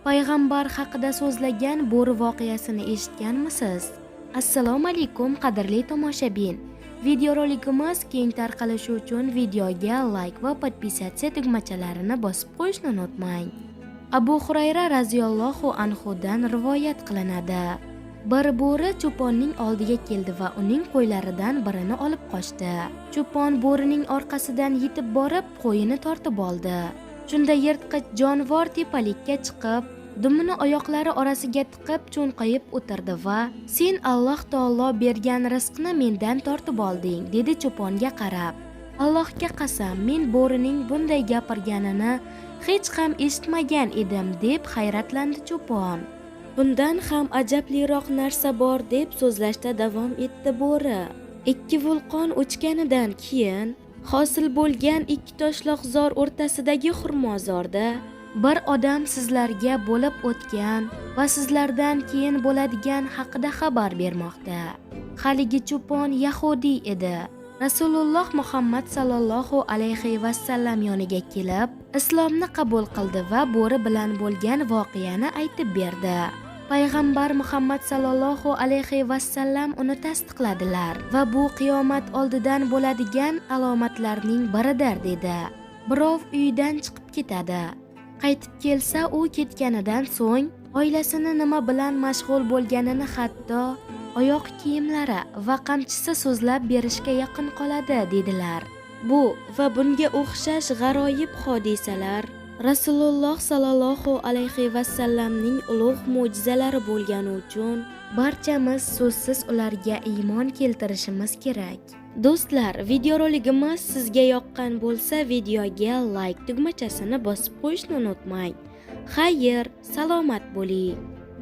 Payg'ambar haqida so'zlagan bo'ri voqeasini eshitganmisiz? Assalomu alaykum, qadrli tomoshabin. Videorolikimiz keng tarqalishi uchun videoga like va подписаться tugmachalarini bosib qo'yishni unutmang. Abu Hurayra radhiyallohu anhu dan rivoyat qilinadi. Bir bo'ri cho'ponning oldiga keldi va uning qo'ylaridan birini olib qochdi. Cho'pon bo'rining orqasidan yetib borib, qo'yini tortib oldi. Shunda yirtqich jonivor tepalikka chiqib, dumini oyoqlari orasiga tiqib cho'nqayib o'tirdi va "Sen Alloh taolo bergan rizqni mendan tortib olding", dedi cho'ponga qarab. Allohga qasam, men bo'rining bunday gapirganini hech ham eshitmagan edim, deb hayratlandi cho'pon. Bundan ham ajabliroq narsa bor, deb so'zlashda davom etdi bo'ri. Ikki vulqon o'chganidan keyin hosil bo'lgan ikki toshloqzor o'rtasidagi xurmozorda bir odam sizlarga bo'lib o'tgan va sizlardan keyin bo'ladigan haqida xabar bermoqda. Haligi cho'pon yahudiy edi. Rasululloh Muhammad sallallohu alayhi vasallam yoniga kelib, islomni qabul qildi va bo'ri bilan bo'lgan voqeani aytib berdi. Payg'ambar Muhammad sallallohu alayhi vasallam uni tasdiqladilar va bu qiyomat oldidan bo'ladigan alomatlarning biridir, dedi. Birov uyidan chiqib ketadi. Qaytib kelsa, u ketganidan so'ng oilasini nima bilan mashg'ul bo'lganini hatto oyoq kiyimlari va qamchisi so'zlab berishga yaqin qoladi, dedilar. Bu va bunga o'xshash g'aroyib hodisalar Rasululloh sallallohu alayhi vasallamning ulug' mo'jizalari bo'lgani uchun barchamiz so'zsiz ularga iymon keltirishimiz kerak. Do'stlar, videorolikimiz sizga yoqqan bo'lsa, videoga like tugmachasini bosib qo'yishni unutmang. Xayr, salomat bo'ling.